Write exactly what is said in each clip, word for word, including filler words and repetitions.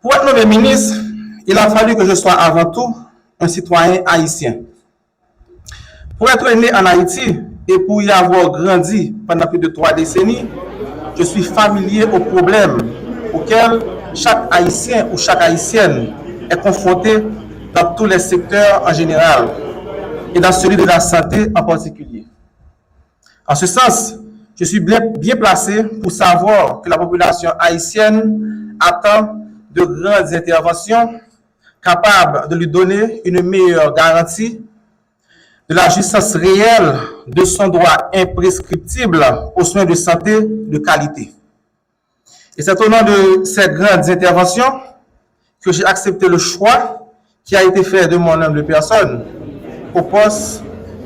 Pour être nommé ministre, il a fallu que je sois avant tout un citoyen haïtien. Pour être né en Haïti et pour y avoir grandi pendant plus de trois décennies, je suis familier aux problèmes auxquels chaque Haïtien ou chaque Haïtienne est confronté dans tous les secteurs en général et dans celui de la santé en particulier. En ce sens, je suis bien, bien placé pour savoir que la population haïtienne attend de grandes interventions capables de lui donner une meilleure garantie de la jouissance réelle de son droit imprescriptible aux soins de santé de qualité. Et c'est au nom de ces grandes interventions que j'ai accepté le choix qui a été fait de mon humble personne au poste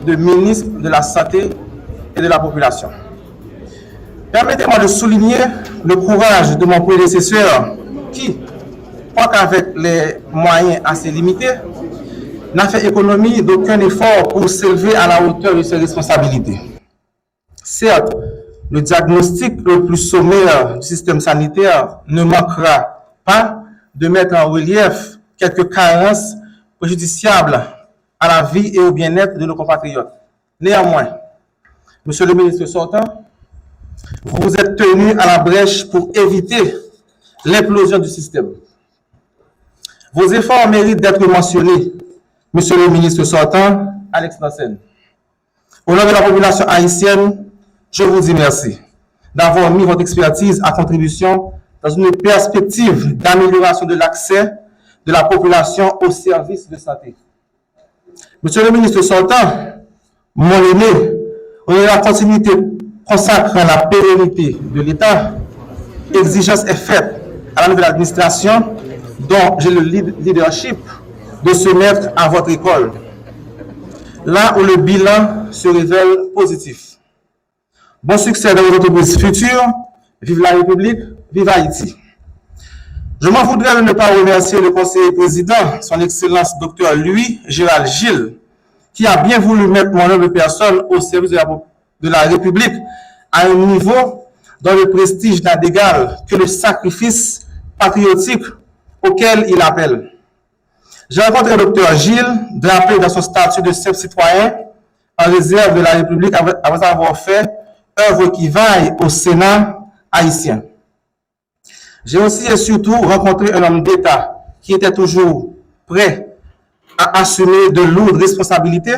de ministre de la Santé et de la Population. Permettez-moi de souligner le courage de mon prédécesseur qui, quoiqu'avec les moyens assez limités, n'a fait économie d'aucun effort pour s'élever à la hauteur de ses responsabilités. Certes, le diagnostic le plus sommaire du système sanitaire ne manquera pas de mettre en relief quelques carences préjudiciables à la vie et au bien-être de nos compatriotes. Néanmoins, Monsieur le ministre sortant, vous vous êtes tenu à la brèche pour éviter l'implosion du système. Vos efforts méritent d'être mentionnés, Monsieur le ministre sortant, Alex Nansène. Au nom de la population haïtienne, je vous dis merci d'avoir mis votre expertise à contribution dans une perspective d'amélioration de l'accès de la population aux services de santé. Monsieur le ministre sortant, mon aîné, au nom de la continuité consacrant la pérennité de l'État, exigence est faite à la nouvelle administration dont j'ai le lead- leadership de se mettre à votre école, là où le bilan se révèle positif. Bon succès dans vos entreprises futures. Vive la République, vive Haïti. Je m'en voudrais de ne pas remercier le conseiller président, son Excellence docteur Louis Gérald Gilles, qui a bien voulu mettre mon humble personne au service de la, de la République à un niveau dont le prestige n'a d'égal que le sacrifice patriotique auquel il appelle. J'ai rencontré docteur Gilles, drapé dans son statut de simple citoyen, en réserve de la République, après, après avoir fait œuvre qui vaille au Sénat haïtien. J'ai aussi et surtout rencontré un homme d'État qui était toujours prêt à assumer de lourdes responsabilités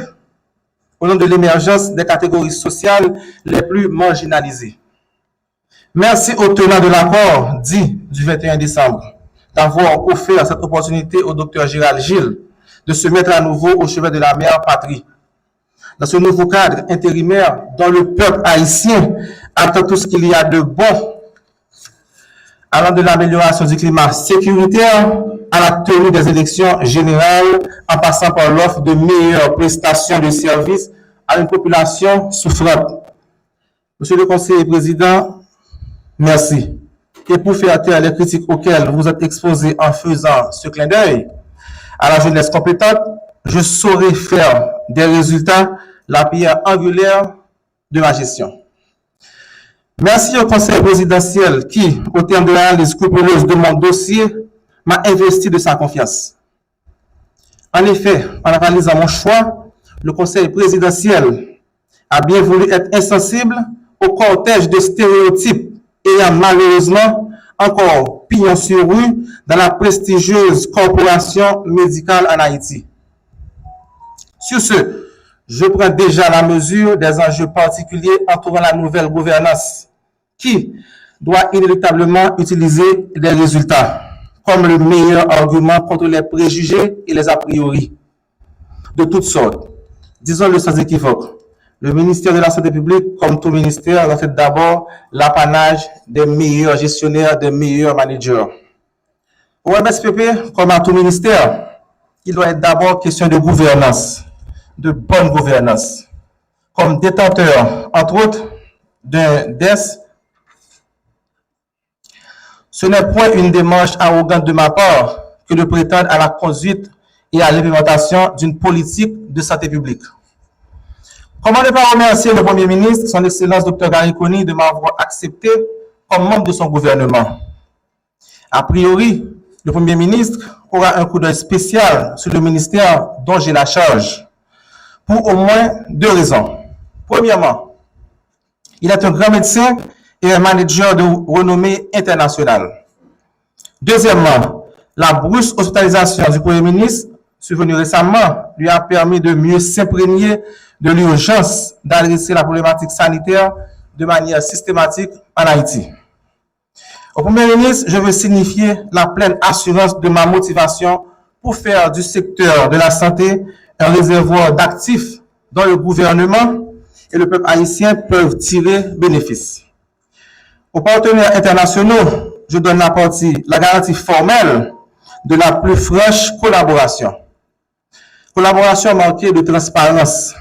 au nom de l'émergence des catégories sociales les plus marginalisées. Merci aux tenants de l'accord dit du vingt et un décembre d'avoir offert cette opportunité au docteur Gérald Gilles de se mettre à nouveau au chevet de la mère patrie. Dans ce nouveau cadre intérimaire dont le peuple haïtien attend tout ce qu'il y a de bon, allant de l'amélioration du climat sécuritaire à la tenue des élections générales, en passant par l'offre de meilleures prestations de services à une population souffrante. Monsieur le conseiller président, merci. Et pour faire taire les critiques auxquelles vous êtes exposés en faisant ce clin d'œil à la jeunesse compétente, je saurai faire des résultats la pierre angulaire de ma gestion. Merci au conseil présidentiel qui, au terme de l'analyse scrupuleuse de mon dossier, m'a investi de sa confiance. En effet, en analysant mon choix, le conseil présidentiel a bien voulu être insensible au cortège de stéréotypes ayant malheureusement encore pignon sur rue dans la prestigieuse corporation médicale en Haïti. Sur ce, je prends déjà la mesure des enjeux particuliers entourant la nouvelle gouvernance qui doit inéluctablement utiliser les résultats comme le meilleur argument contre les préjugés et les a priori de toutes sortes. Disons-le sans équivoque, le ministère de la Santé publique, comme tout ministère, doit être d'abord l'apanage des meilleurs gestionnaires, des meilleurs managers. Au M S P P, comme à tout ministère, il doit être d'abord question de gouvernance, de bonne gouvernance. Comme détenteur, entre autres, d'un desk, ce n'est point une démarche arrogante de ma part que de prétendre à la conduite et à l'implémentation d'une politique de santé publique. Comment ne pas remercier le Premier ministre, son Excellence docteur Garry Conille, de m'avoir accepté comme membre de son gouvernement? A priori, Le Premier ministre aura un coup d'œil spécial sur le ministère dont j'ai la charge, pour au moins deux raisons. Premièrement, il est un grand médecin et un manager de renommée internationale. Deuxièmement, la brusque hospitalisation du Premier ministre, survenue récemment, lui a permis de mieux s'imprégner de l'urgence d'adresser la problématique sanitaire de manière systématique en Haïti. Au Premier ministre, je veux signifier la pleine assurance de ma motivation pour faire du secteur de la santé un réservoir d'actifs dont le gouvernement et le peuple haïtien peuvent tirer bénéfice. Aux partenaires internationaux, je donne la partie, la garantie formelle de la plus franche collaboration. Collaboration marquée de transparence,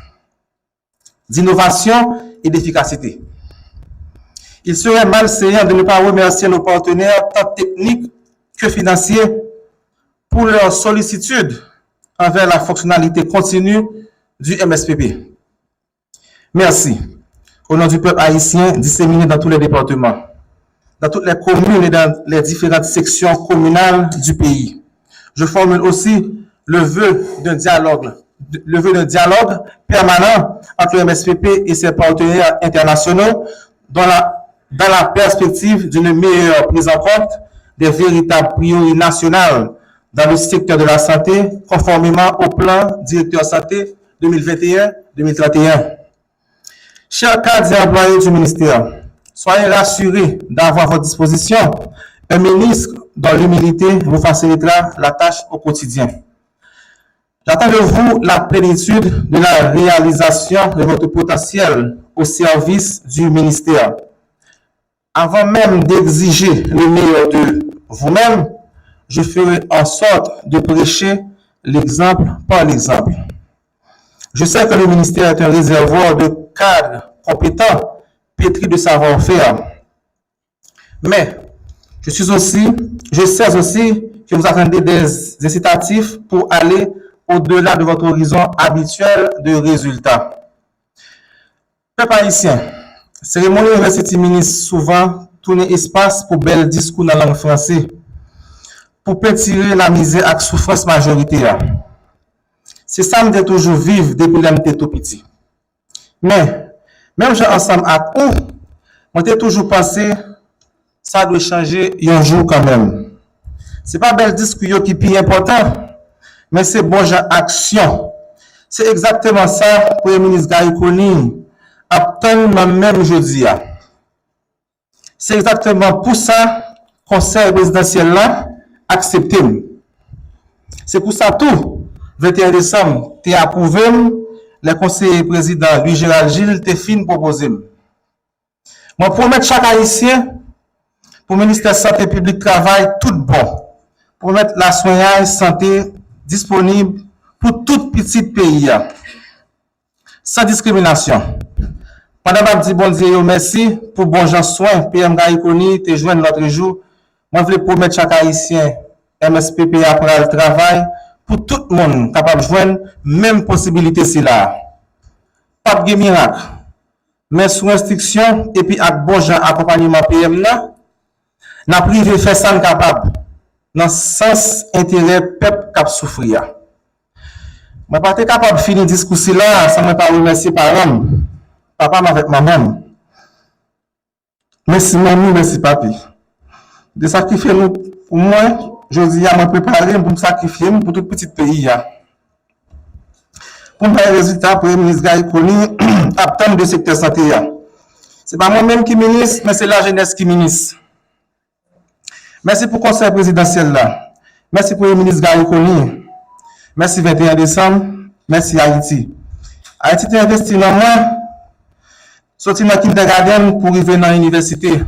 d'innovation et d'efficacité. Il serait malséant de ne pas remercier nos partenaires, tant techniques que financiers, pour leur sollicitude envers la fonctionnalité continue du M S P P. Merci. Au nom du peuple haïtien disséminé dans tous les départements, dans toutes les communes et dans les différentes sections communales du pays, je formule aussi le vœu d'un dialogue, le vœu d'un dialogue permanent entre le M S P P et ses partenaires internationaux dans la, dans la perspective d'une meilleure prise en compte des véritables priorités nationales dans le secteur de la santé, conformément au plan directeur santé deux mille vingt et un, deux mille trente et un. Chers cadres et employés du ministère, soyez rassurés d'avoir à votre disposition un ministre dont l'humilité vous facilitera la tâche au quotidien. J'attends de vous la plénitude de la réalisation de votre potentiel au service du ministère. Avant même d'exiger le meilleur de vous-même, je ferai en sorte de prêcher l'exemple par l'exemple. Je sais que le ministère est un réservoir de cadres compétents, pétris de savoir-faire. Mais je suis aussi, je sais aussi que vous attendez des incitatifs pour aller au-delà de votre horizon habituel de résultats. Pèp ayisyen, seremoni envèstiti minis souvan tounen espas pou bèl diskou nan lang franse, pou pentire lamizè ak soufrans majorite a. Se sa m te toujou viv depi lè m te tou piti. Men, menm jan ansanm ak ou, mwen te toujou panse sa dwe chanje yon jou kanmenm. Se pa bèl diskou yo ki pi enpòtan, men se bon jan aksyon. Se egzakteman sa Premye Minis Garry Conille ap tann nan men m jodi a. Se egzakteman pou sa Konsèy Prezidansyèl la aksepte m. Se pou sa tou, venteyen desanm te apwouve m lè konseye prezidan Louis Gérald Gilles te fin pwopoze m. Mwen pwomèt chak Ayisyen pou Ministè Sante Piblik travay tout bon pou mèt laswenyay sante disponib pou tout pitit peyi a, san diskriminasyon. Pandan m ap di Bondye yo mèsi pou bon jan swen P M Garry Conille te jwenn lòtrejou, mwen vle pwomèt chak Ayisyen M S P P a pral travay pou tout moun kapab jwenn menm posibilite sila a. P ap gen mirak, men sou enstriksyon epi ak bon jan akonpanyeman P M nan, n ap rive fè sa n kapab nan sans enterè pèp k ap soufri a. Mwen pa te kapab fini diskou sila a san mwen pa remèsye paran m, papa m avèk manman m. Mèsi manmi, mèsi papi. De sakrifye nou pou mwen, jodi a mwen prepare m pou m sakrifye m pou tout pitit peyi a. Pou m bay rezilta Premye Minis Garry Conille ap tann de sektè sante a. Se pa mwen menm ki minis, men se lajenès ki minis. Mèsi pou Konsèy Prezidansyèl la. Mèsi Premye Minis Garry Conille. Mèsi venteyen desanm. Mèsi Ayiti. Ayiti te envesti nan mwen, soti nan kindègadenn pou rive nan inivèsite.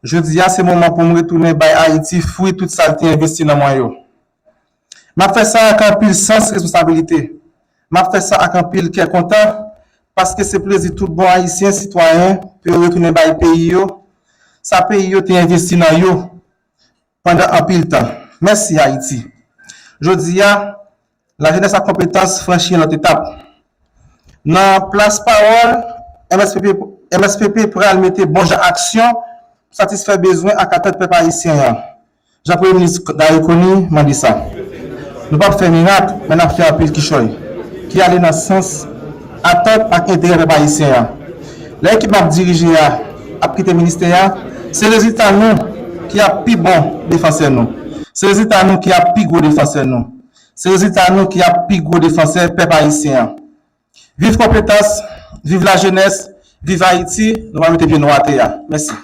Jodi a, se moman pou m retounen bay Ayiti fwi tout sa l te envesti nan mwen yo. M ap fè sa ak anpil sans responsabilite. M ap fè sa ak anpil kè kontan, paske se plezi tout bon Ayisyen sitwayen pou yo retounen bay peyi yo sa peyi yo te envesti nan yo pandan anpil tan. Mèsi, Ayiti! Jodi a, lajenès ak konpetans franchi yon lòt etap. Nan plas pawòl, M S P P, M S P P pral mete bon jan aksyon pou satisfè bezwen ak atant pèp ayisyen an. Jan Premye Minis Garry Conille mande sa. Nou p ap fè mirak, men n ap fè anpil kichòy ki ale nan sans atant ak enterè pèp ayisyen an. Lè ekip m ap dirije a ap kite ministè a, se rezilta nou ki ap pi bon defansè nou. Se rezilta nou ki ap pi gwo defansè nou. Se rezilta nou ki ap pi gwo defansè pèp ayisyen an. Viv konpetans, viv lajenès, viv Ayiti, nou pa mete pye nou atè a. Mèsi.